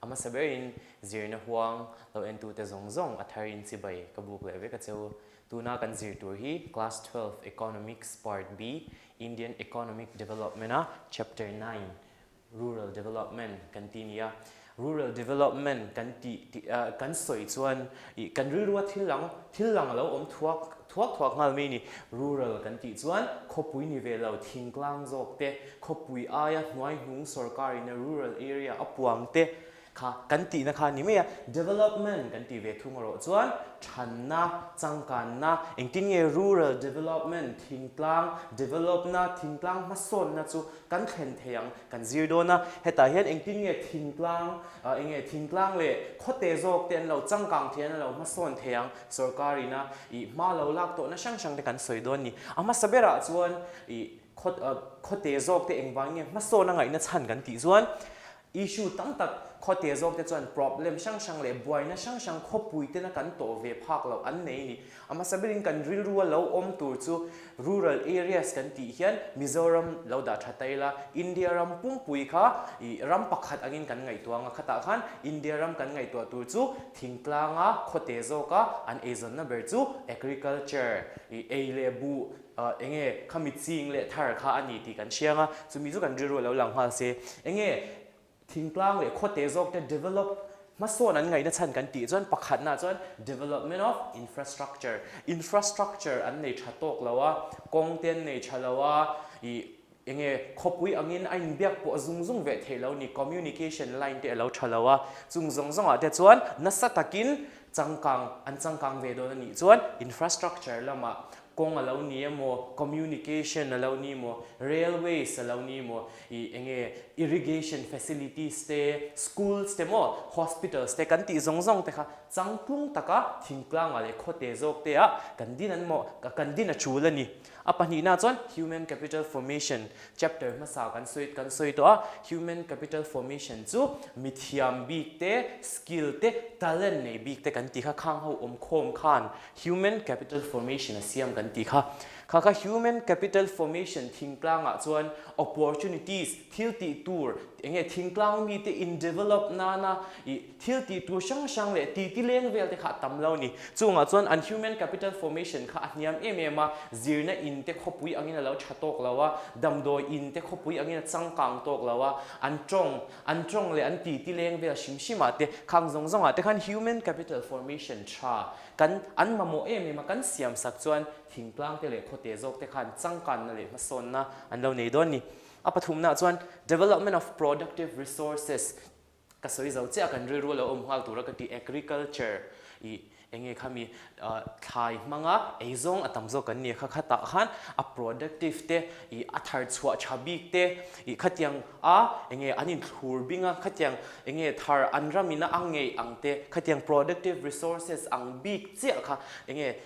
A hmasa berin zirna huang lo entute zawng zawng a tharin chibai ka buk leh vek a che u. Tuna kan zir tur hi Class 12 Economics Part B, Indian Economic Development a Chapter 9, Rural Development kan ti nia. Rural Development kan tih kan sawi chuan ih kan rilrua thil lang thil lang a lo awm thuak thuak thuak nghal mai ni. Rural kan tih chuan khawpui ni ve lo thingtlang zawk te, khawpui aia hnuai hnung sorkar ina rural area a puang te Kha kan tihna kha a ni mai a, development kan tih ve thung erawh chuan thanna, changkanna, engtin nge rural development, thingtlang developna, thingtlang hmasawnna chu kan thlen thei ang kan zir dawn a. Hetah hian engtin nge thingtlang, eng nge thingtlang leh khawte zawk te an lo changkang thei an lo hmasawn thei ang sorkar ina ih hma lo lak tawhna hrang hrang te kan sawi dawn a ni. A hmasa berah chuan ih khawte zawk te engvang nge hmasawn a ngaihna chhan kan tih chuan Issue tam tak khawte zawk te chuan problem hrang hrang leh buaina hrang hrang khawpui tena kan tawh ve phak loh an nei a ni. A hmasa berin kan rilrua lo awm tur chu rural areas kan tih hian Mizoram lo dah tha ta ila, India ram pumpui kha ih ram pakhat angin kan ngaihtuah ang a, khatah khan India ram kan ngaihtuah tur chu thingtlanga khawte zawka an eizawnna ber chu agriculture ih ei leh buh Enge khami ching leh thar kha a ni tih kan hriang a, chumi chu kan rilru a lo lang nghal se. Enge thingtlang leh khawte zawk te develop hmasawn an ngaihna chhan kan tih chuan pakhatna chuan development of infrastructure, infrastructure an nei tha tawk lo a, kawng te an nei tha lo a, ih enge khawpui angin a inbiak pawh zung zung veh theih lo ni, communication line te a lo tha lo a, chung zawng zawngah te chuan nasa takin changkang an changkang ve dawn a nih chuan infrastructure lamah Kawng a lo ni emaw, communication a lo ni emaw, railways a lo ni emaw, ih enge irrigation facilities te, schools te maw, hospitals te kan tih zawng zawng te kha changtlung taka thingtlangah leh khawte zawk te ah kan din an maw, kan din a tul a ni. A pahnihna chuan human capital formation chapter hmasa kan sawi kan sawi tawh a, human capital formation chu mithiam bik te, skill te, talent nei bik te kan tih kha khang ho awmkhawm khan Human capital formation a siam kan tih kha. Kha kha human capital formation thingtlangah chuan opportunities, thil tih tur, enge thingtlang mite in develop nana ih thil tih tur hrang hrang leh ti ti leng vel te kha a tam lo a ni. Chungah chuan an human capital formation kha a hniam em em a, zirna in te khawpui angin a lo tha tawk lo a, damdawi in te khawpui angin a changkang tawk lo a, an tawng, an tawng leh an ti ti leng vel hrim hrim ah te khang zawng zawng ah te khan human capital formation tha kan an mamawh em em a kan siam sak chuan thingtlang te leh khawte zawk te khan changkanna leh hmasawnna an lo nei dawn ni. A pathumna ah chuan development of productive resources ka sawi zo chiah kan rilru lo awm nghal tura ka tih agriculture ih Enge khami thlai hmanga eizawng a tam zawk kan ni a kha khatah khan a productive te ih a thar chhuah tha bik te ih khatiang a enge an inthlur bing a khatiang enge thar an ram ina a ngeih ang te khatiang productive resources ang bik chiah kha enge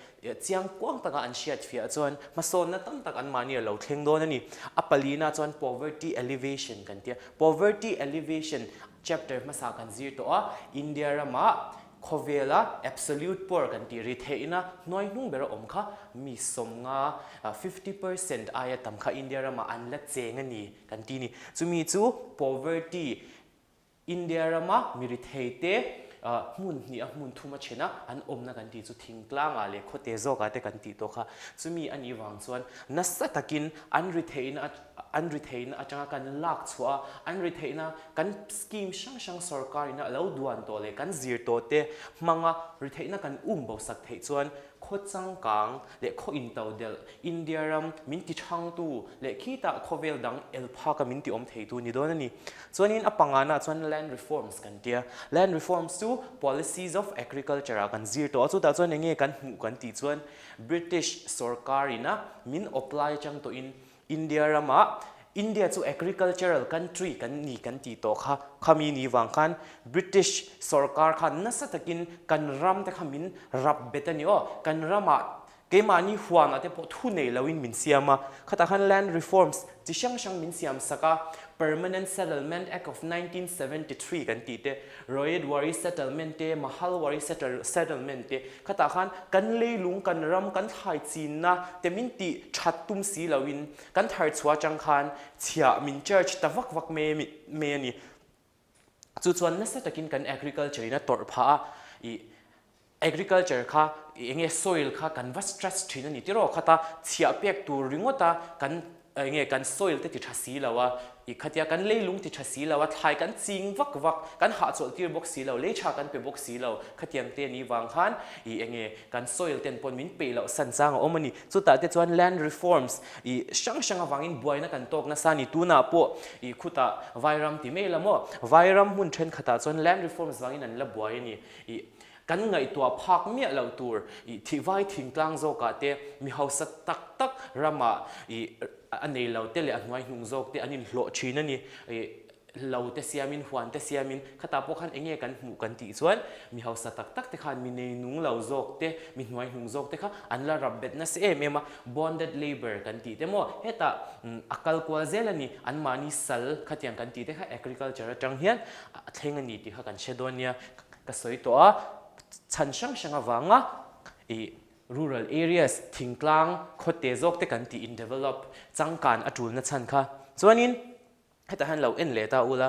chiang kuang taka an hriat fiah chuan hmasawnna tam tak anmahni a lo thleng dawn a ni. A palina chuan poverty alleviation kan tia poverty alleviation chapter hmasa kan zir tawh a India ramah Khawvela absolute poor kan tih ri theihna hnuai hnung bera awm kha mi 50, 50%, aia tam kha India ramah an la cheng a ni kan ti ni. Chumi chu poverty, India rama mi ritheite hmun hnih a hmun thum a then a, an awmna kan tih chu thingtlangah leh khawte zawkah te kan tih tawh kha. Chumi a nih vang chuan nasa takin an ritheihna an ritheihna atanga kan lak chhuah a, an ritheihna kan scheme hrang hrang sorkarina a lo duan tawh leh kan zir tawh te hmanga ritheihna kan um bo sak theih chuan khaw changkang leh khaw into delh India ram min ti thangtu leh khitah khawvel dang el phaka min ti awm theitu ni dawn a ni. Chuanin a pangana chuan land reforms kan tia. Land reforms chu policies of agriculture ah kan zir tawh a, chutah chuan enge kan hmuh kan tih chuan British sorkarina min awplai atang tawhin India ramah India chu agricultural country kan ni kan tih tawh kha, khami ni vang khan British sorkar khan nasa takin kan ram te kha min rap bet a ni aw. Kan ramah keimahni huanah te pawh thu nei loin min siam a, khatah khan land reforms chi hrang hrang min siam sak a, Permanent Settlement Act of 1973 kan tih te, Royadwari Settlement te, Mahalwari Settlement te, khatah khan kan leilung, kan ram, kan thlai chinna te min tih that tum si loin kan thar chhuah atang khan chhiah min charge ta vak vak mai mai a ni. Chu chuan nasa takin kan agriculture in a tawrh phah a, ih agriculture kha ih enge soil kha kan va stress thin a ni tiraw khata chhiah pek tur ringawt a kan enge kan soil te ti tha si lo a, ih khatia kan leilung ti tha si lo a, thlai kan ching vak vak, kan hahchawlh tir bawk si lo, lei tha kan pe bawk si lo, khatiang te ni vang khan ih enge kan soil ten pawn min peih loh san chang a awm a ni. Chutah te chuan land reforms ih hrang hrang avangin buaina kan tawk nasa a ni. Tunah pawh ih khutah Vairam ti mai la maw? Vairam hmun thenkhatah chuan land reforms vangin an la buai a ni. Ih kan ngaihtuah phak miah loh tur ih thih vai thingtlang zawkah te mi hausa tak tak ramah ih a nei lo te leh a hnuai hnung zawk te an inhlawh thin a ni. Ih Lo te siamin, huan te siamin, khatah pawh khan enge kan hmuh kan tih chuan mi hausa tak tak te khan mi nei nung lo zawk te, mi hnuai hnung zawk te kha an la rap bet nasa em em a, bonded labour kan tih te maw hetah a kal kual zel a ni, anmahni sal khatiang kan tih te kha agriculture atang hian a thleng a ni tih kha kan hre dawn nia ka sawi tawh a, chhan hrang hrang avanga ih rural areas thingtlang khawte zawk te kan tih in develop changkan a tulna chhan kha chuanin. Hetah hian lo en leh ta ula,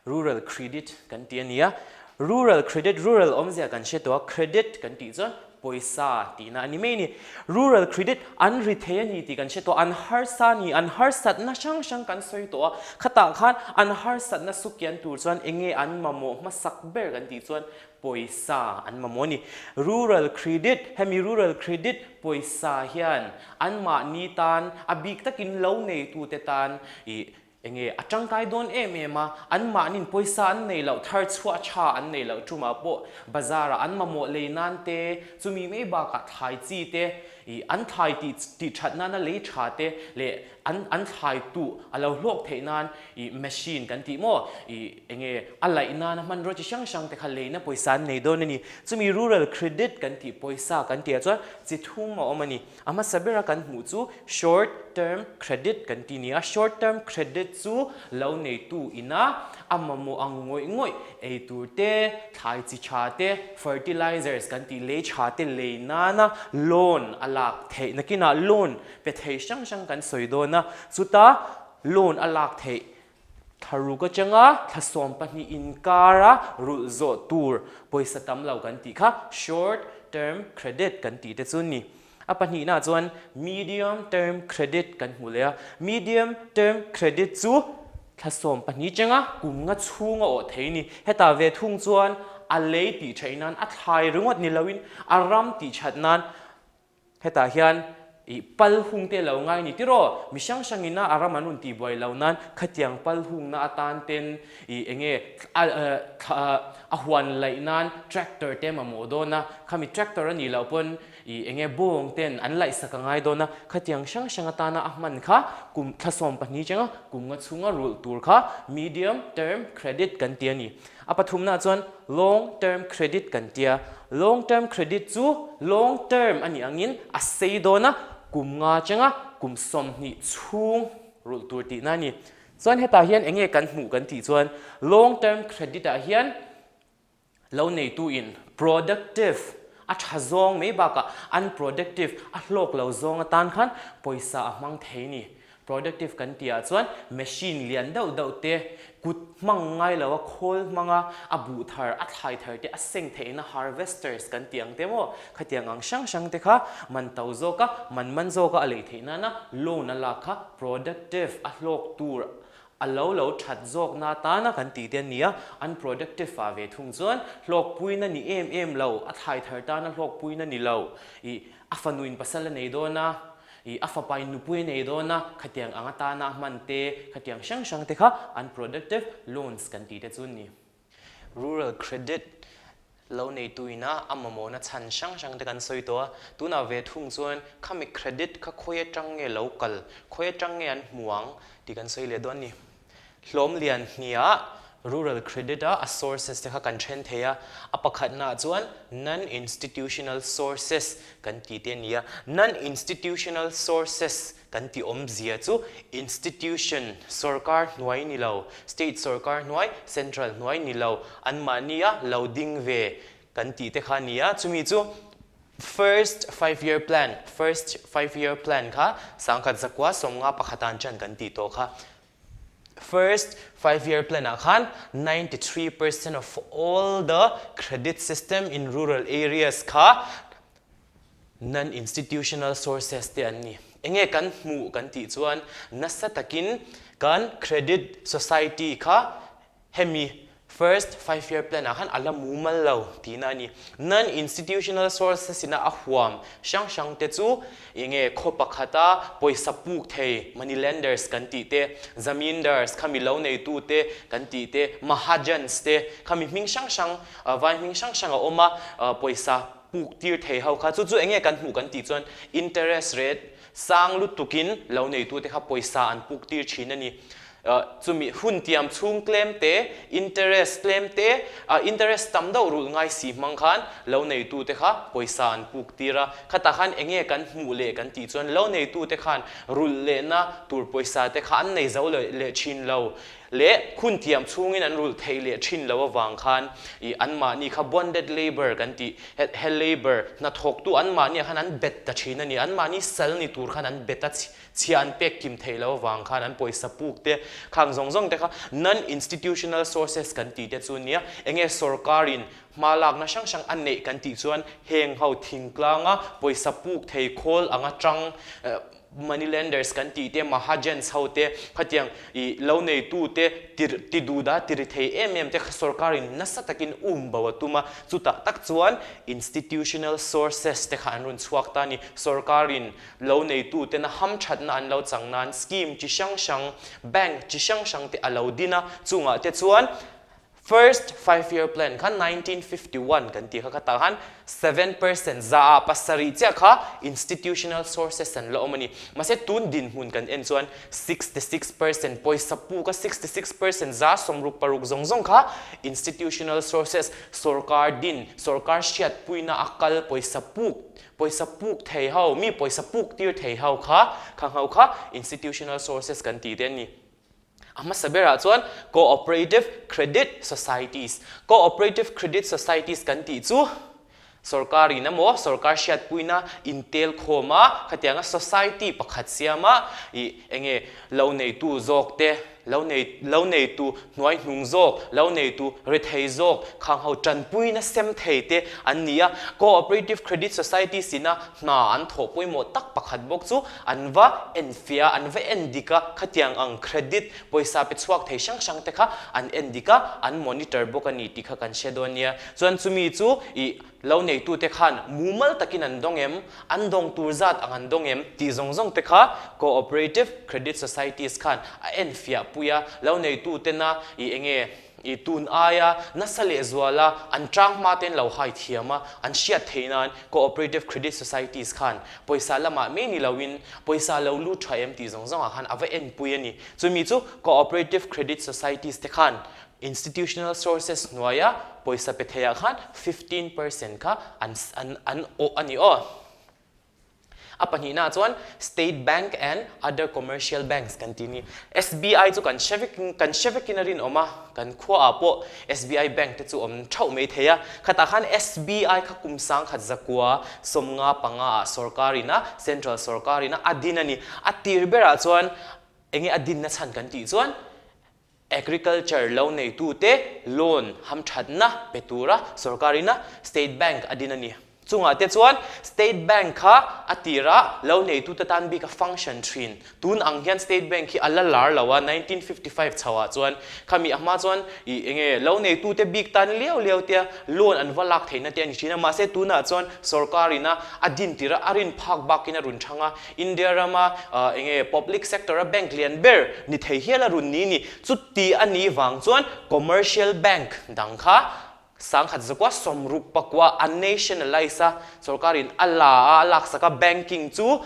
Rural Credit kan ti a nia. Rural Credit, Rural awmzia kan hre tawh a, Credit kan tih chuan pawisa tihna a ni mai a ni. Rural Credit an ri thei a ni tih kan hre tawh a, an harsa a ni, an harsatna hrang hrang kan sawi tawh a, khatah khan an harsatna sukian tur chuan eng nge an mamawh hmasak ber kan tih chuan pawisa an mamawh a ni. Rural Credit, hemi Rural Credit pawisa hian anmahni tan a bik takin lo neitute tan ih Enge a tangkai dawn em em a, anmahnin pawisa an nei loh, thar chhuah tha an nei loh tumah pawh bazar ah an mamawh lei nan te, chumi mai bakah thlai chi te, ih an thlai tih tih that nana lei tha te leh an an thlai tuh a lo hlawk theih nan ih machine kan tih maw ih enge a laih nana hmanrua chi hrang hrang te kha leina pawisa an nei dawn a ni. Chumi rural credit kan tih pawisa kan tih ah chuan chi thum a awm a ni. A hmasa bera kan hmuh chu short term credit kan ti nia. Short term credit chu lo neitu ina a mamawh ang ngawih ngawih ei tur te, thlai chi tha te, fertilizers kan tih lei tha te lei nana loan a lak theih. Nakinah loan pe thei hrang hrang kan sawi dawn a, chuta loan a lak theih thlaruk atanga thla 12 inkara rulh zawh tur pawisa tam lo kan tih kha short term credit kan tih te chu ni. A pahnihna chuan medium term credit kan hmu leh a, medium term credit chu thla 12 atanga kum nga chhung a awh thei ni. Hetah ve thung chuan a lei tih theih nan a thlai ringawt ni loin a ram tih that nan Hetah hian ih pal hung te lo ngai ni tiraw? Mi hrang hrangin a ram an rawn tih buai lo nan khatiang pal hungna atan ten ih enge a huan laih nan tractor te mamawh dawn a, khami tractor a nih loh pawn ih enge bawng ten an laihsak a ngai dawn a, khatiang hrang hrang atana a hman kha kum thla 12 changa kum nga chhunga rulh tur kha medium term credit kan ti a ni. A pathumna chuan long term credit kan tia. Long term credit chu long term a nih angin a sei dawn a, kum nga changa kum 20 chhung rulh tur tihna a ni. Chuan hetah hian eng nge kan hmuh kan tih chuan long term credit ah hian lo neitu in productive a tha zawng mai bakah unproductive a hlawk lo zawng atan khan pawisa a hmang thei a ni. Productive kan tih ah chuan machine lian deuh deuh te, kut hmang ngai lo a khawl hmang a, a buh thar, a thlai thar te a seng theihna harvesters kan tih ang te maw, khatiang ang hrang hrang te kha man to zawk a, man man zawk a a lei theih nana loan a lak kha productive a hlawk tur a lo lo that zawk na atana kan tih te a ni a, unproductive ah ve thung chuan hlawkpuina ni em em lo, a thlai thar tana hlawkpuina ni lo, ih a fanuin pasal a nei dawn a, ih a fapain nupui a nei dawn a, khatiang ang atana a hman te, khatiang hrang hrang te kha unproductive loans kan tih te chu a ni. Rural credit lo neitu ina a mamawhna chhan hrang hrang te kan sawi tawh a, tunah ve thung chuan khami credit kha khawi atang nge lo kal, khawi atang nge an hmu ang tih kan sawi leh dawn a ni. Hlawm lian hniah Rural Credit a a sources te kha kan then thei a, a pakhatnaah chuan non-institutional sources kan tih te a ni a. Non-institutional sources kan tih awmzia chu institution sorkar hnuai ni lo, state sorkar hnuai, central hnuai ni lo, anmahnia lo ding ve kan tih te kha a ni a. Chumi chu First five year plan, First five year plan kha 1951 an chan kan tih tawh kha. First five year plan ah khan 93% of all the credit system in rural areas kha non-institutional sources te an ni. Enge kan hmuh kan tih chuan nasa takin kan credit society kha Hemi first five year plan ah khan a la mumal lo tihna a ni. Non-institutional sources ina a huam hrang hrang te chu enge khaw pakhata pawisa puk thei money lenders kan tih te, zamindars khami lo neitu te kan tih te, mahajans te khami hming hrang hrang vai hming hrang hrang a awm a pawisa puk tir thei ho kha chu chu enge kan hmuh kan tih chuan interest rate sang lutukin lo neitu te kha pawisa an puk tir thin a ni. Chumi hun tiam chhung tlem te, interest tlem te, interest tam deuh rulh ngai si hmang khan lo neitu te kha pawisa an puk tir a. Khatah khan enge kan hmuh leh kan tih chuan lo neitu te khan rulh lehna tur pawisa te kha an nei zo leh thin lo leh hun tiam chhungin an rulh theih leh thin lo avang khan ih anmahni kha bonded labour kan tih he labour hnathawktu anmahniah khan an bet ta thin a ni. Anmahni sal ni tur khan an bet a. Chhia an pek kim theih loh avang khan an pawisa puk te, khang zawng zawng te kha non-institutional sources kan tih te chu nia, enge sorkarin hma lakna hrang hrang a neih kan tih chuan heng ho thingtlanga pawisa puk thei khawl anga tang money lenders kan tih te, mahajans ho te, khatiang ih lo neitu te tir ti duhda ti ri thei em em te kha sorkarin nasa takin um bo a tum a, chutah tak chuan institutional sources te kha an rawn chhuak ta a ni. Sorkarin Lo neituten a hamthatna an lo chang nan scheme chi hrang hrang, bank chi hrang hrang te a lo din a, chungah te chuan first five year plan kha 1951 kan tih kha khatah khan 7% za ah pasarih chiah kha institutional sources an la awm a ni. Mahse tun dinhmun kan en chuan 66% pawisa puk a 66% za 66 zawng zawng kha institutional sources sorkar din, sorkar hriatpuina a kal pawisa puk Pawisa puk thei ho, mi pawisa puk tir thei ho kha, khang ho kha institutional sources kan tih te an ni. A hmasa berah chuan cooperative credit societies. Cooperative credit societies kan tih chu sorkar in emaw sorkar hriatpuina intel khawm a, khatianga society pakhat siama ih enge lo neitu zawk te, Lo nei, lo neitu hnuai hnung zawk, lo neitu rethei zawk, khang ho tanpuina sem thei te an ni a. Cooperative Credit Society sina hna an thawh pawimawh tak pakhat bawk chu an va enfiah a, an va en dik a, khatiang ang credit pawisa pe chhuak thei hrang hrang te kha an en dik a, an monitor bawk a ni tih kha kan hre dawn nia. Chuan chumi chu ih Lo neitute khan mumal takin an dawng em, an dawng tur zat ang an dawng em tih zawng zawng te kha Cooperative Credit Societies khan a enfiah pui a, lo neitutena i enge i tun aia nasa lehzuala an tang hma ten lo hai thiam a, an hriat theih nan Cooperative Credit Societies khan pawisa lamah mai ni loin pawisa lo lut tha em tih zawng zawngah khan a va enpui a ni. Chumi chu Cooperative Credit Societies te khan Institutional sources hnuaia pawisa pe theiah khan 15% kha an an an awh a ni aw. A pahnihnaah chuan State Bank and other commercial banks kan ti ni. SBI chu kan hre vek kan hre vekin a rinawm a, kan khuaah pawh SBI bank te chu awm thauh mai thei a. Khatah khan SBI kha kum sangkhat zakua 55 ah sorkarin a central sorkarin a a din a ni. A tir berah chuan enge a dinna chhan kan tih chuan Agriculture lo neitute loan hamthatna pe tura sorkarina State Bank a din a ni. Chungah te chuan State Bank kha a tirah lo neitute tan bik a function thin. Tun ang hian State Bank hi a la lar lo a, 1955 chhoah chuan khami a hma chuan ih enge lo neitute bik tan liau liau tia loan an va lak theihna te a ni thin a, mahse tunah chuan sorkarina a din tirah a rin phak bakin a run thang a. India rama enge public sector a bank lian ber ni thei hial a run ni ni. Chuti a nih vang chuan commercial bank dang kha sangkhat zakua 69 a nationalize a, sorkarin a la a, a laksak a, banking chu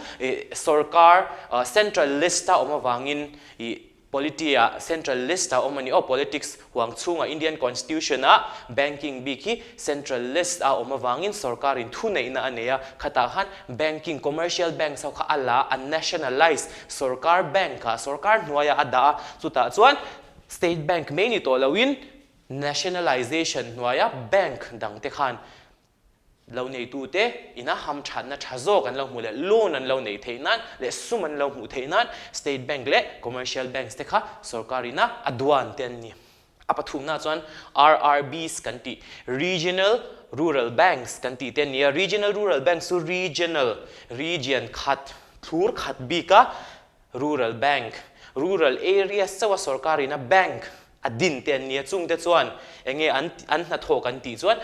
sorkar central list a awm avangin ih Polity ah central list a awm a ni aw, politics huang chhungah Indian Constitution ah banking bik hi central list a awm avangin sorkarin thuneihna a nei a, khatah khan banking commercial banks ho kha a la a nationalize sorkar bank ah sorkar hnuaiah a dah a, chutah chuan state bank mai ni tawh loin nationalization hnuaia bank dang te khan. Lo neitute ina hamthatna tha zawk an lo hmuh leh loan an lo neih theih nan leh sum an lo hmuh theih nan State Bank leh Commercial Banks te kha sorkar ina a duan te an ni. A pathumna chuan RRBs kan tih Regional Rural Banks kan tih te an ni a. Regional Rural Banks chu regional, region khat, thlur khat bika Rural Bank, Rural Areas chauha sorkar ina bank a din te an nia, chungte chuan enge an an hnathawh kan tih chuan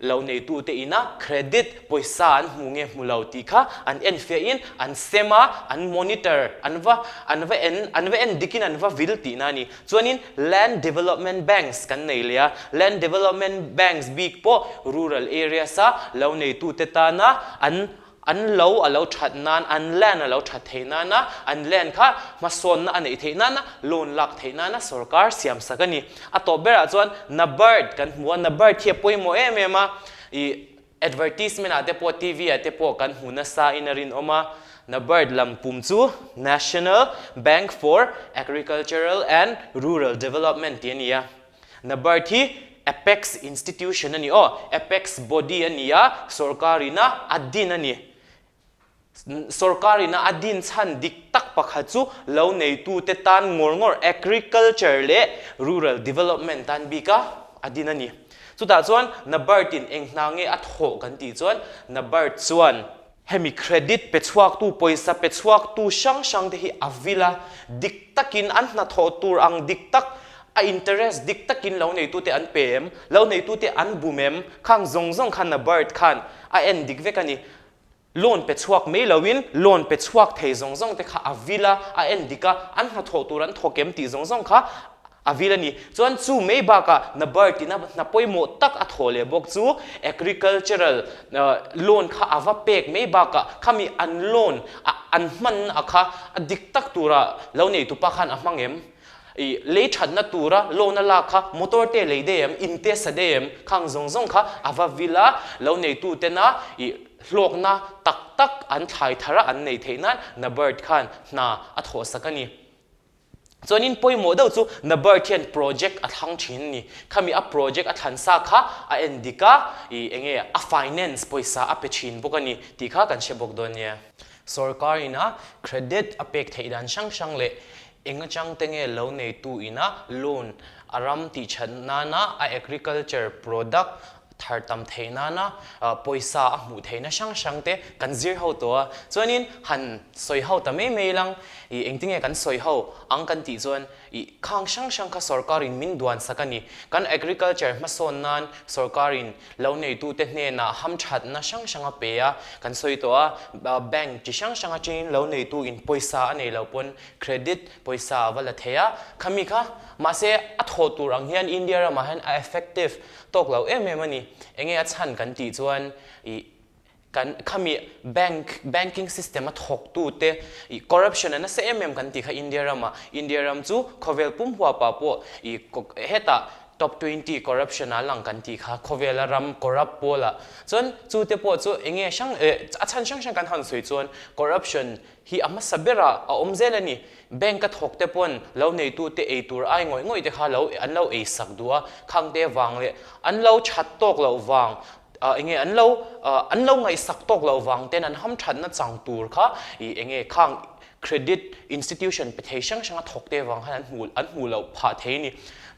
lo neitute ina credit pawisa an hmu nge hmu lo tih kha an enfiahin an sem a, an monitor an va an va en an va en dikin an va vil tihna a ni. Chuanin Land Development Banks kan nei leh a, Land Development Banks bik pawh rural areas a lo neitute tana an An lo a lo that nan, an land a lo that theih nana, an land kha hmasawnna a neih theih nana, loan lak theih nana sorkar siam sak a ni. A tawp berah chuan NABARD kan hmu a, NABARD hi a pawimawh em em a, ih advertisement ah te pawh TV ah te pawh kan hmu nasa in a rinawm a, NABARD lam pum chu National Bank for Agricultural and Rural Development tih a ni a. NABARD hi Apex institution a ni aw, Apex body a ni a, sorkarina a din a ni. Sorkarina a din chhan dik tak pakhat chu lo neitute tan ngawr ngawr agriculture leh rural development tan bika a din a ni. Chutah chuan NABARD in eng hna nge a thawh kan tih chuan NABARD chuan hemi credit pe chhuaktu, pawisa pe chhuaktu hrang hrang te hi a vil a, dik takin an hnathawh tur ang dik tak, a interest dik takin lo neitute an pe em, lo neitute an bum em, khang zawng zawng khan NABARD khan a en dik vek a ni. Loan pe chhuak mai loin loan pe chhuak thei zawng zawng te kha a vil a, a en dik a, an hnathawh tur an thawk em tih zawng zawng kha A vil a ni. Chuan chu mai bakah NABARD ina hna pawimawh tak a thawh leh bawk chu agricultural loan kha a va pek mai bakah khami an loan an hmanna a kha a dik tak tura lo neitupa khan a hmang em? I lei thatna tura loan a lak kha motor te lei daih em? In te sa daih em? Khang zawng zawng kha a va vil a, lo neitu tena i hlawkna tak tak an thlai thar a an nei theih nan NABARD khan hna a thawh sak a ni. Chuanin pawimawh deuh chu NABARD hian project a thlang thin a ni. Khami a project a thlan sa kha a en dik a, ih enge a finance pawisa a pe thin bawk a ni tih kha kan hre bawk dawn nia. Sorkar ina credit a pek theih dan hrang hrang leh eng atang te nge lo neitu ina loan a ram tih that nana a agriculture product thar tam theih nana pawisa a hmuh theihna hrang hrang te kan zir ho tawh a, chuanin han sawi ho ta mai mai lang ih engtinge kan sawi ho ang kan tih chuan ih khang hrang hrang kha sorkarin min duan sak a ni. Kan agriculture hmasawn nan sorkarin lo neitute hnenah hamthatna hrang hrang a pe a, kan sawi tawh a, bank chi hrang hrang atangin lo neitu in pawisa a nei lo pawn credit pawisa a va la thei a, khami kha mahse a thawh tur ang hian India ramah hian a effective Tawk lo em em a ni. Enge a chhan kan tih chuan ih kan khami bank banking system a thawk tu te ih corruption a nasa em em kan tih kha India ramah India ram chu khawvel pum huapah pawh ih hetah top 20 corruption ah lang kan tih kha khawvela ram corrupt pawlah chuan chu te pawh chu enge hrang eh a chhan hrang hrang kan han sawi chuan corruption hi a hmasa berah a awm zel a ni. Bank a thawk te pawn lo neitute ei tur ai ngawih ngawih te kha lo an lo ei sak duh a, khang te vang leh an lo that tawk loh vang enge an lo an lo ngaihsak tawk loh vang ten an hamthatna chang tur kha ih enge khang credit institution pe thei hrang hrang a thawk te vang khan an hmuh an hmuh loh phah thei a ni.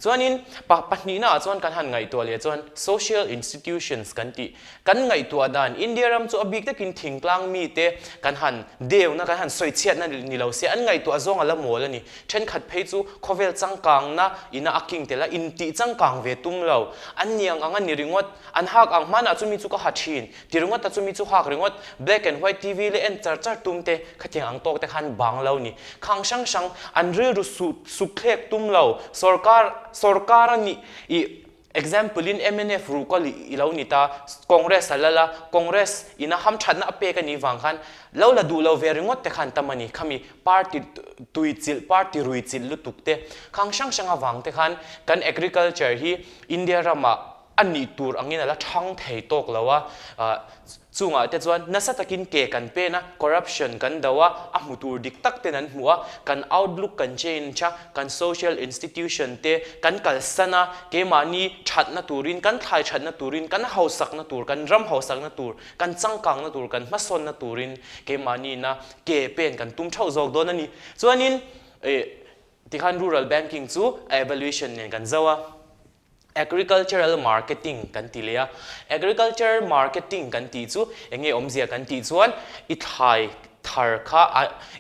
Chuanin pa pahnihna ah chuan kan han ngaihtuah leh chuan social institutions kan tih Kan ngaihtuah dan, India ram chu a bik takin thingtlang mite kan han deuna, kan han sawichhiatna ni lo se, an ngaihtuah zawng a la mawl a ni. Thenkhat phei chu khawvel changkangna ina a king tel a, intih changkang ve tum lo. An niang ang a ni ringawt, an hak ang hmanah chu mi chu ka ha thin, ti ringawt a chu mi chu hak ringawt, black and white TV leh en char char tum te, khatiang ang tawk te khan bang lo ni. Khang hrang hrang an rilru suk thlek tum lo, sorkar, sorkar a nih ih Example in mnf ruhkawl i lo ni ta, Congress a lal a, Congress in a hamthatna a pek a nih vang khan lo la duh lo ve ringawt te khan tam a ni. Khami party tuichilh, party ruichilh lutuk te khang hrang hrang avang te khan kan agriculture hi India ramah. A nih tur angin a la thang thei tawk lo a, chungah te chuan nasa takin ke kan pen a, corruption kan do a, a hmu tur dik tak ten an hmu a, kan outlook kan change a, kan social institution te kan kalsan a, keimahni thatna turin, kan thlai thatna turin, kan hausakna tur, kan ram hausakna tur, kan changkangna tur, kan hmasawnna turin keimahniina ke pen kan tum theuh zawk dawn a ni. Chuanin tikhan rural banking chu a evaluation nen kan zo a. Agricultural marketing kan ti leh a, Agriculture marketing kan tih chu eng nge awmzia kan tih chuan i thlai thar kha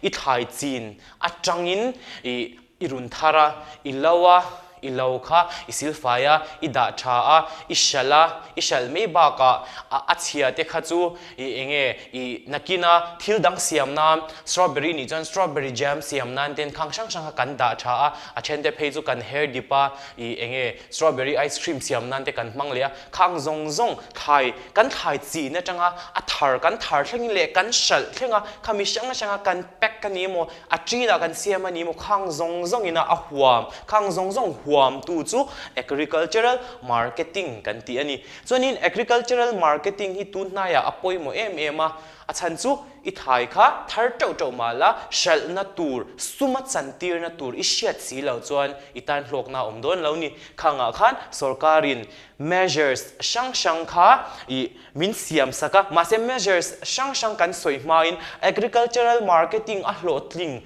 i thlai chin atangin i i run thar a, i lo a, i lo kha i silfai a, i dah tha a, i hralh a, i hralh mai bakah a chhia te kha chu I enge i nakina thil dang siam nan strawberry nih chuan strawberry jam siam nan ten khang hrang hrang kha kan dah tha a, a then te phei chu kan hair dip a, i enge strawberry ice cream siam nan te kan hmang leh a, khang zawng zawng thlai kan thlai chin atanga a thar kan thar thlengin leh kan hralh thleng a, khami hrang hranga kan pack a ni emaw a ṭinah kan siam a ni maw khang zawng zawngin a a huam khang zawng zawng huam tu chu agricultural marketing kan tih a ni. Chuanin agricultural marketing hi tun hnaiah a pawimawh em em a, a chhan chu i thai kha thar teuh teuh mah la, hralhna tur, suma chantirna tur i hriat si loh chuan i tan hlawkna a awm dawn lo ni. Khangah khan sorkarin measures hrang hrang kha i min siam sak a, mahse measures hrang hrang kan sawi hmain agricultural marketing a hlawhtling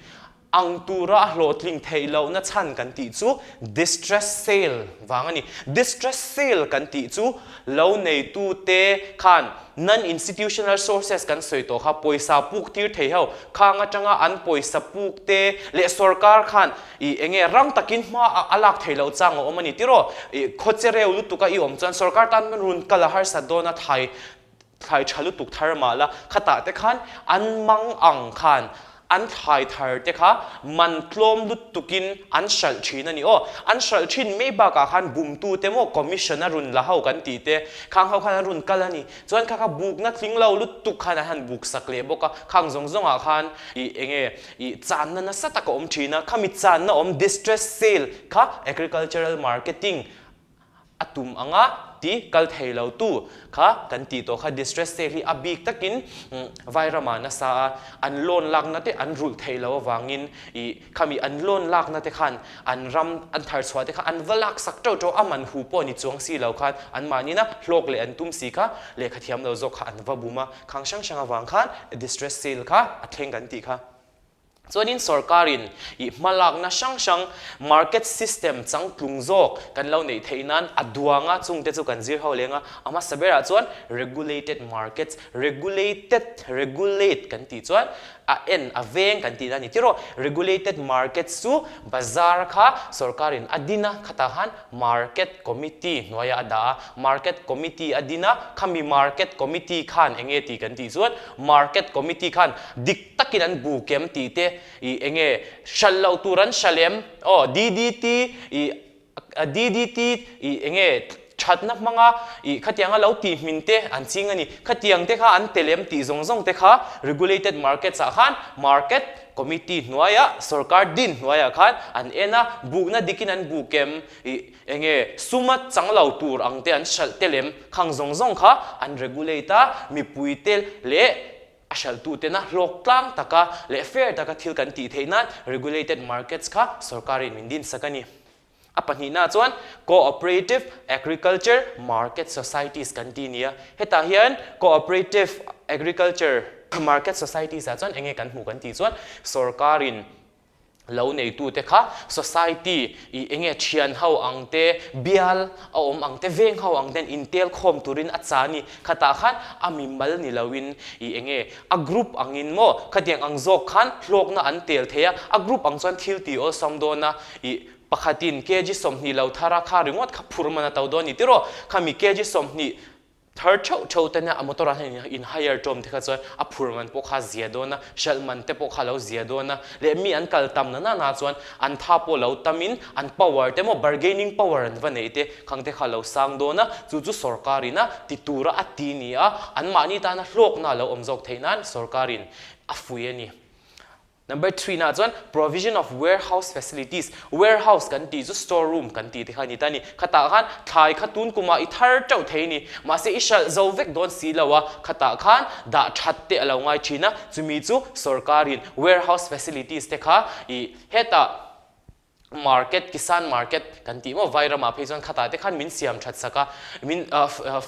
Ang tura a hlawhtling theih lohna chhan kan tih chu distress sale vang a ni. Distress sale kan tih chu lo neitute khan non-institutional sources kan sawi tawh kha pawisa puk tir thei ho, khang atanga an pawisa puk te leh sorkar khan ih enge rang takin hma a lak theih loh chang a awm a ni tiraw? Ih khawche reu lutuk a i awm chuan sorkar tan run kal a harsat dawn a thai Thlai tha lutuk thar mah la, khatah te khan an mang ang khan an thlai thar te kha man tlawm lutukin an hralh thin a ni aw. An hralh thin mai bakah khan bumtu te maw commission a run la ho kan tih te khang ho khan an run kal a ni. Chuan kha kha bukna tling lo lutuk khan an han buk sak leh bawk a, khang zawng zawngah khan ih enge ih channa nasa tak a awm thin a, khami channa awm distress sale kha agricultural marketing A tum anga ti kal thei lo tu kha kan tih tawh kha distress sale hi a bik takin Vairama nasa a an loan lakna te an rulh theih loh avangin ih khami an loan lakna te khan an ram an thar chhuah te kha an va lak sak teuh teuh a man hu pawh ni chuang si lo khan an mahni na hlawk leh an tum si kha lehkha thiam lo zawk kha an va bum a khang hrang hrang avang khan distress sale kha a thleng kan tih kha. Chuanin sorkarin ih hmalakna hrang hrang market system changtlung zawk kan lo neih theih nan a duang a, chungte chu kan zir ho leng a, a hmasa berah chuan regulated markets, regulated, regulate kan tih chuan a en, a veng kan tihna a ni tiraw, regulated markets chu bazar kha sorkarin a din a, khatah khan market committee hnuaiah a dah a, market committee a din a, khami market committee khan eng nge tih kan tih chuan market committee khan dik takin an bu kem tih te ih enge hralh loh tur an hralh em aw DDT ih DDT ih enge thatna hmanga ih khatianga lo tih hmin te an ching a ni khatiang te kha an tel em tih zawng zawng te kha regulated markets ah khan market committee hnuaiah sorkar din hnuaiah khan an en a bukna dikin an bu kem ih enge suma chang lo tur ang te an hralh tel em khang zawng zawng kha an regulate a mipui te leh A hralhtutena hlawk tlang taka leh fair taka thil kan tih theih nan regulated markets kha sorkarin min din sak a ni. A pahnihna chuan cooperative agriculture market societies kan ti nia. Hetah hian cooperative agriculture market societies ah chuan enge kan hmuh kan tih chuan sorkarin Lo neitute kha society i enge thian ho ang te, bial a awm ang te, veng ho ang ten intel khawm turin a cha ni. Khatah khan a mimal ni loin i enge a group angin maw khatiang ang zawk khan hlawkna an tel thei a, a group ang chuan thil tih awlsam dawn a, i pakhatin kg 20 lo thar a kha ringawt kha phur man a to dawn ni tiraw? Khami kg 20 Thar theuh theuh te nia a motor ah hian in hire tawm te kha chuan a phur man pawh kha a zia dawn a, hralh man te pawh kha a lo zia dawn a, leh mi an kal tam na na chuan an tha pawh lo tam in an power te maw bargaining power an va neih te khang te kha a lo sang dawn a, chu chu sorkar in a ti tura a ti ni a, an mahni tana hlawkna a lo awm zawk theih nan sorkar in a fui a ni. Number threena chuan provision of warehouse facilities, warehouse kan tih chu store room kan tih te kha a ni ta a ni. Khatah khan thlai kha tun kumah i thar teuh thei a ni. Mahse i hralh zo vek dawn si lo a, khatah khan dah that te a lo ngai thin a, chumi chu sorkarin warehouse facilities te kha i hetah market, Kisan market kan tih maw Vairamah phei chuan khatah te khan min siam that sak a, min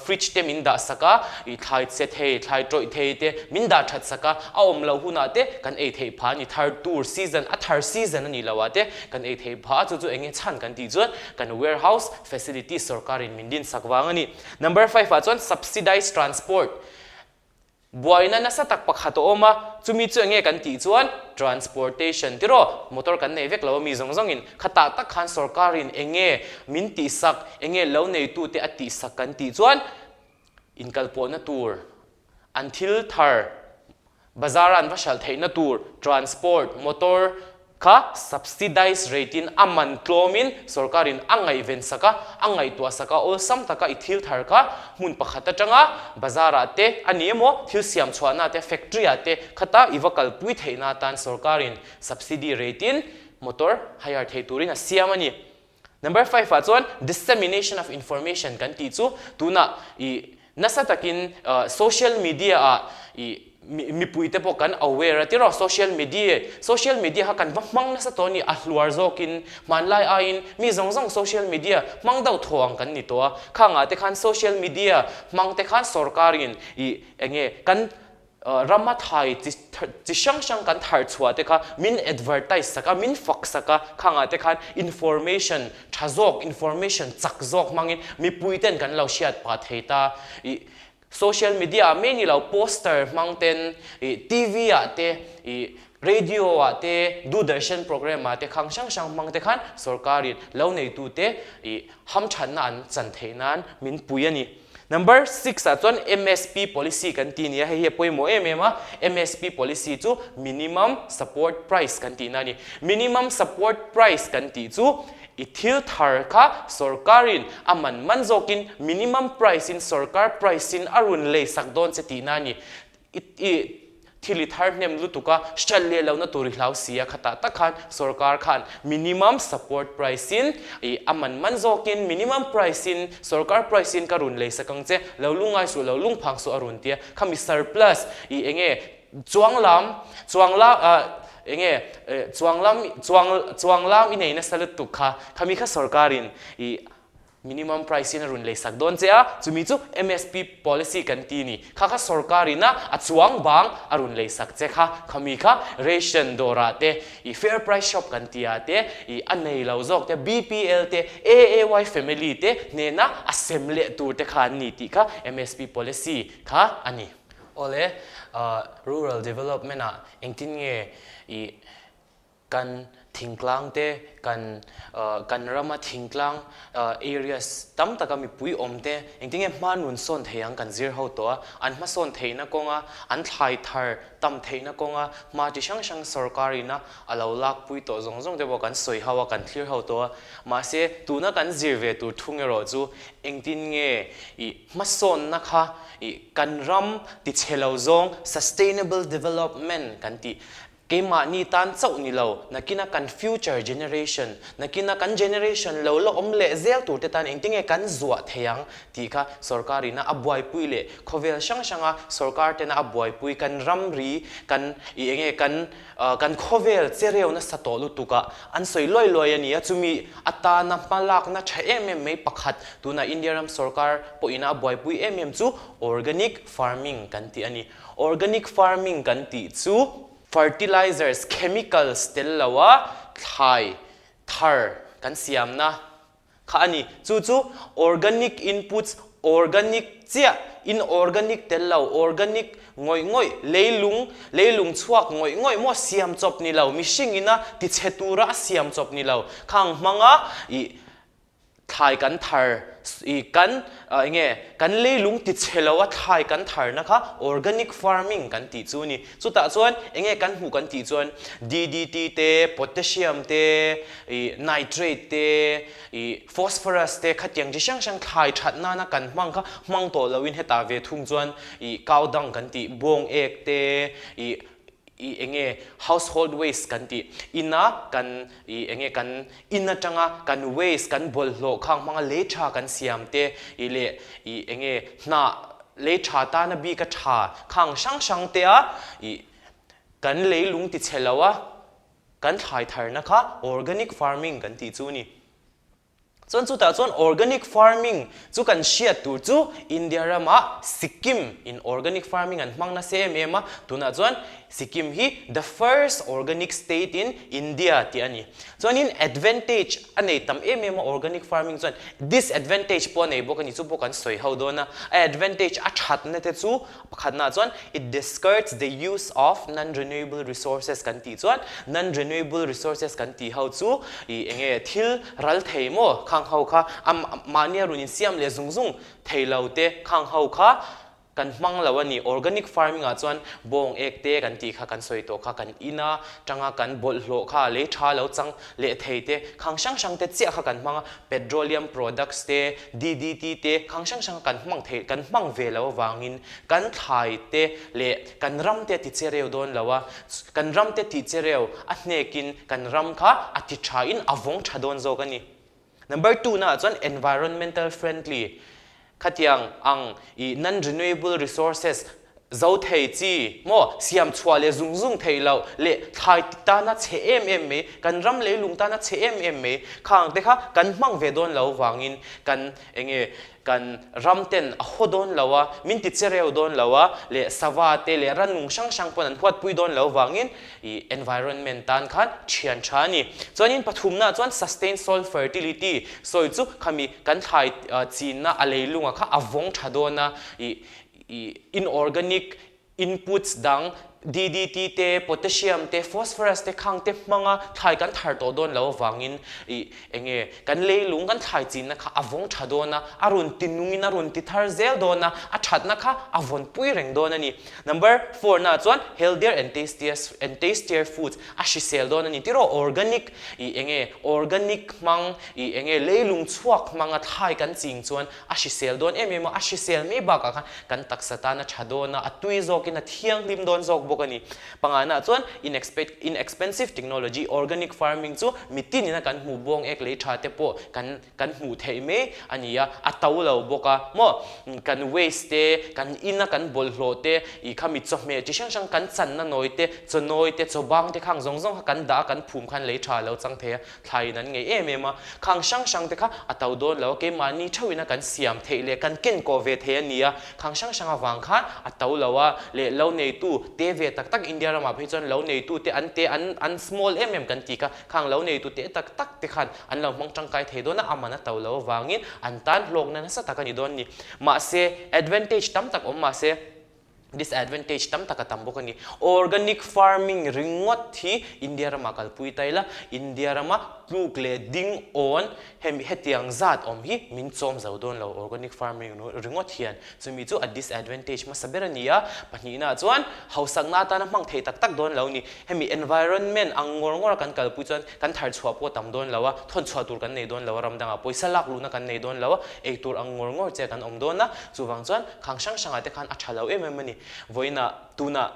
fridge te min dah sak a, ih thlai che thei, thlai tawih thei te min dah that sak a, a awm loh hunah te kan ei theih phah a ni, thar tur season, a thar season a nih loh ah te kan ei theih phah a, chu chu eng nge chhan kan tih chuan kan warehouse facilities sorkarin min din sak vang a ni. Number five ah chuan subsidized transport. Buaina nasa tak pakhat a awm a, chumi chu enge kan tih chuan transportation tiraw, motor kan nei vek lo a mi zawng zawngin khatah tak khan sorkarin enge min tihsak, enge lo neitute a tihsak kan tih chuan inkalpawhna tur, an thil thar bazar a an va hralh theihna tur transport, motor, Kha subsidized rate in a man tlawmin sorkarin a ngaihven sak a, a ngaihtuah sak a, awlsam taka i thil thar kha hmun pakhat atanga bazar ah te a ni emaw thil siam chhuahna te factory ah te khata i va kalpui theihna atan sorkarin subsidy rate in motor hire thei turin a siam a ni. Number five ah chuan dissemination of information kan tih chu tunah i nasa takin social media ah i mipui te pawh kan aware a tiraw social media social media kha kan va hmang nasa tawh a ni a hluar zawkin hmanlai aiin mi zawng zawng social media hmang deuh thaw ang kan ni tawh a khangah te khan social media hmang te khan sorkarin i enge kan Rama thai chi hrang hrang kan thar chhuah te kha min advertise sak a, min fak sak a, khangah te khan information tha zawk, information chak zawk hmangin mipui ten kan lo hriat pah thei ta. Ih social media ah mai ni lo poster hmang ten, ih TV ah te, ih radio ah te, Doordarshan program ah te khang hrang hrang hmang te khan sorkarin lo neitu te ih hamthatna an chan theih nan min pui a ni. Number six ah chuan MSP policy kan ti nia, hei hi a pawimawh em em a, MSP policy chu minimum support price kan tihna a ni. Minimum support price kan tih chu i thil thar kha sorkarin a man man zawkin minimum price in sorkar price in a rawn lei sak dawn che tihna a ni. I thil i thar hnem lutuk a, hralh leh lohna tur i hlau si a, khatah tak khan sorkar khan minimum support price in i a man man zawkin minimum price in sorkar price in ka run lei sak ang che, lo lungngai suh, lo lungphang suh a run tia, khami surplus i enge chuang lam chuang lam ah enge chuang lam chuang chuang lam i nei nasa lutuk kha, khami kha sorkarin i Minimum price in a run lei sak dawn che a, chumi chu MSP policy kan ti ni. Kha kha sorkar in a a chuang bang a run lei sak che kha, khami kha ration dawrah te, i fair price shop kan ti ah te, i a nei lo zawk te, BPL te, AAY family te hnena a sem leh tur te kha an ni tih kha MSP policy kha a ni. Awle, rural development ah engtin nge i Kan thingtlang te, kan kan rama thingtlang areas tam taka mipui awm te engtinge hma nun sawn thei ang kan zir ho tawh a, an hmasawn theihna kawnga, an thlai thar tam theihna kawnga hma chi hrang hrang sorkarina a lo lakpui tawh zawng zawng te pawh kan sawi ho a, kan thlir ho tawh a. Mahse, tuna kan zir ve tur thung erawh chu engtin nge i hmasawnna kha i kan ram tichhe lo zawng sustainable development kan tih Keimahni tan chauh ni lo, nakina kan future generation, nakina kan generation lo la awm leh zel turte tan engtinge kan zuah thei ang tih kha sorkarina a buaipui leh khawvel hrang hranga sorkar tena a buaipui kan ramri kan i enge kan kan khawvel chereu nasa tawh lutukah an sawi luai luai a ni a, chumi atana hmalakna tha em em mai pakhat tuna India ram sorkar pawhina a buaipui em em chu organic farming kan tih a ni. Organic farming kan tih chu fertilizers, chemicals tel loa thlai thar kan siamna kha a ni. Chu chu organic inputs, organic chiah, inorganic tel lo, organic ngawih ngawih, leilung, leilung chhuak ngawih ngawih maw siam chawp ni lo, mihring ina tichhe tura a siam chawp ni lo, khang hmanga ih Thlai kan thar i kan enge kan leilung ti chhe lo a thlai kan tharna kha organic farming kan tih chu a ni. Chutah chuan enge kan hmuh kan tih chuan DDT te, potassium te, i nitrate te, i phosphorus te khatiang chi hrang hrang thlai that nana kan hmang kha hmang tawh loin hetah ve thung chuan i cow dung kan tih bawng ek te, i. I enge household waste kan tih ina kan i enge kan in atanga kan waste kan bawlhhlawh khang hmanga lei tha kan siam te i leh i enge hnah lei tha tana bik a tha khang hrang hrang te a i kan leilung ti chhe lo a kan thlai tharna kha organic farming kan tih chu a ni. Chuan chutah chuan organic farming chu kan hriat tur chu India ramah Sikkim in organic farming an hmang nasa em em a, tunah chuan Sikkim hi the first organic state in India tih a ni. Chuanin advantage a nei tam em em a organic farming chuan disadvantage pawh a nei bawk a ni, chu pawh kan sawi ho dawn a. A advantage a thatna te chu Pakhatna chuan it discourage the use of non-renewable resources kan tih chuan non-renewable resources kan tih ho chu ih enge thil ral thei maw khang ho kha a mahnia rawn insiam leh zung zung thei lo te khang ho kha kan hmang lo a ni. Organic farming ah chuan bawng ek te kan tih kha kan sawi tawh kha kan ina tanga kan bawlhhlawh kha lei tha lo chang leh thei te khang hrang hrang te chiah kha kan hmang a, petroleum products te, DDT te khang hrang hrang kan hmang thei kan hmang ve lo avangin kan thlai te leh kan ram te a ti che reu dawn lo a, kan ram te tih che reu a hnekin kan ram kha a ti tha in a vawng tha dawn zawk a ni. Number two naah chuan environmental friendly Khatiang ang i non-renewable resources zo thei chi maw siam chhuah leh zung zung theih loh leh thlai tana chhe em em mai, kan ram leilung tana chhe em em mai khang te kha kan hmang ve dawn lo vangin kan enge kan ram ten a haw dawn lo a, min ti che reu dawn lo a leh sava te leh rannung hrang hrang pawn an huatpui dawn lo vangin I environment tan khan thian tha a ni. Chuanin pathumna chuan sustain soil fertility sawi chu khami kan thlai chinna a leilunga kha a vawng tha dawn a, i i inorganic inputs dang DDT te, potassium te, phosphorus te khang te hmanga thlai kan thar tawh dawn lo avangin i enge kan leilung kan thlai chinna kha a vawng tha dawn a, a rawn ti nungin a rawn ti thar zel dawn a, a thatna kha a vawn pui reng dawn a ni. Number four na chuan healthier and tastiest and tastier foods a hrisel dawn a ni tiraw organic i enge organic hmang i enge leilung chhuak hmanga thlai kan ching chuan a hrisel dawn em em a, a hrisel mai bakah khan kan taksa tan a tha dawn a, a tui zawkin a thianghlim dawn zawk bawk a ni. Pangana chuan inexpensive technology organic farming chu mitin ina kan hmuh bawng ek lei tha te pawh kan Kan hmuh theih mai a ni a, a to lo bawk a maw? Kan waste te, kan ina kan bawlhhlawh te, ih khami chawhmeh chi hrang hrang kan channa nawi te, chaw nawi te, chaw bang te khang zawng zawng kha kan dah a, kan phum khan lei tha lo chang thei a, thlai in an ngei em em a. Khang hrang hrang te kha a to dawn lo a, keimahni theuhin a kan siam theih leh kan ken kawh ve thei a ni a, khang hrang hrang avang khan a to lo a, leh lo neitu te ve tak tak India ramah phei chuan lo neitu te an te an an small em em kan tih kha, khang lo neitu te tak tak te khan An lo hmang tangkai thei dawn a, a man a to lo avangin an tan hlawkna nasa tak a ni dawn a ni. Mahse, advantage tam tak awm mahse, disadvantage tam tak a tam bawk a ni. Organic farming ringawt hi India ramah kalpui ta ila, India rama tluk leh ding awn hemi hetiang zat awm hi min chawm zo dawn lo organic farming ringawt hian. Chumi chu a disadvantage hmasa ber a ni a, pahnihna chuan hausakna atana hmang thei tak tak dawn lo a ni. Hemi environment ang ngawr ngawr a kan kalpui chuan kan thar chhuah pawh tam dawn lo a, thawn chhuah tur kan nei dawn lo a, ram dangah pawisa lak luhna kan nei dawn lo a, ei tur ang ngawr ngawr che kan awm dawn a, chuvang chuan khang hrang hrangah te khan a tha lo em em a ni. Vawiinah tunah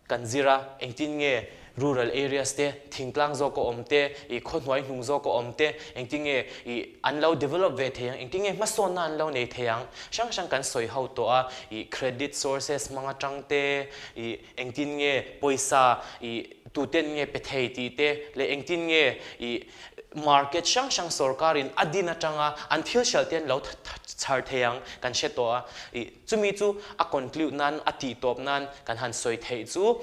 kan zir a, engtin nge rural areas te, thingtlang zawk a awm te, ih khawhnuai hnung zawk a awm te, engtin nge ih an lo develop ve thei ang, engtin nge hmasawnna an lo nei thei ang, hrang hrang kan sawi ho tawh a, ih credit sources hmang atang te, ih Engtin nge pawisa i tuten nge pe thei tih te leh engtin nge i market hrang hrang sorkarin a din atanga an thil hralh te an lo chhar thei ang kan hre tawh a. I chumi chu a conclude nan a tih tawp nan kan han sawi theih chu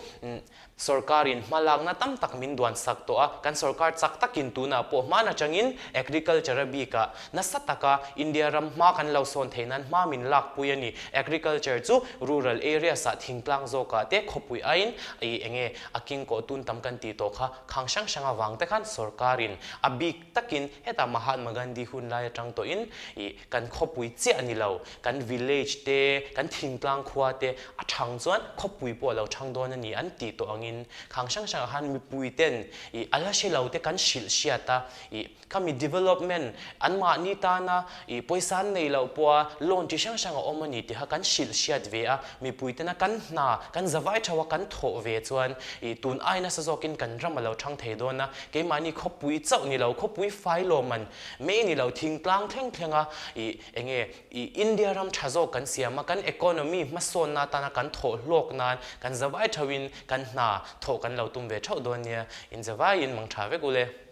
sorkarin hmalakna tam tak min duan sak tawh a. Kan sorkar chak takin tunah pawh hman atangin agriculture a bikah nasa taka India ram hma kan lo sawn theih nan hma min lakpui a ni. Agriculture chu rural areas ah thingtlang zawkah te khawpui aiin i enge a king kawh tun tam kan tih tawh kha khang hrang hrang avang te khan sorkarin a bik takin hetah Mahatma Gandhi hun lai atang tawhin i kan khawpui. khawpui chiah ni lo, kan village te, kan thingtlang khua te a thang chuan khawpui pawh a lo thang dawn a ni an tih tawh angin khang hrang hrangah khan mipui ten ih a la hre lo te kan hrilh hriat a, ih khami development anmahni tana ih pawisa an nei loh pawha loan chi hrang hrang a awm a ni tih kha kan hrilh hriat ve a, mipui tena kan hna kan zavai thauha kan thawh ve chuan ih tun ai nasa zawkin kan ram a lo thang thei dawn a, keimahni khawpui chauh ni lo khawpui fai lawm an Mai ni lo thingtlang thleng thleng a ih enge ih India ram tha zawk kan siam a, kan economy hmasawnna atana kan thawh hlawk nan kan zavai thauhin kan hna thawh kan lo tum ve thauh dawn nia, in zavaiin mang tha vek u le.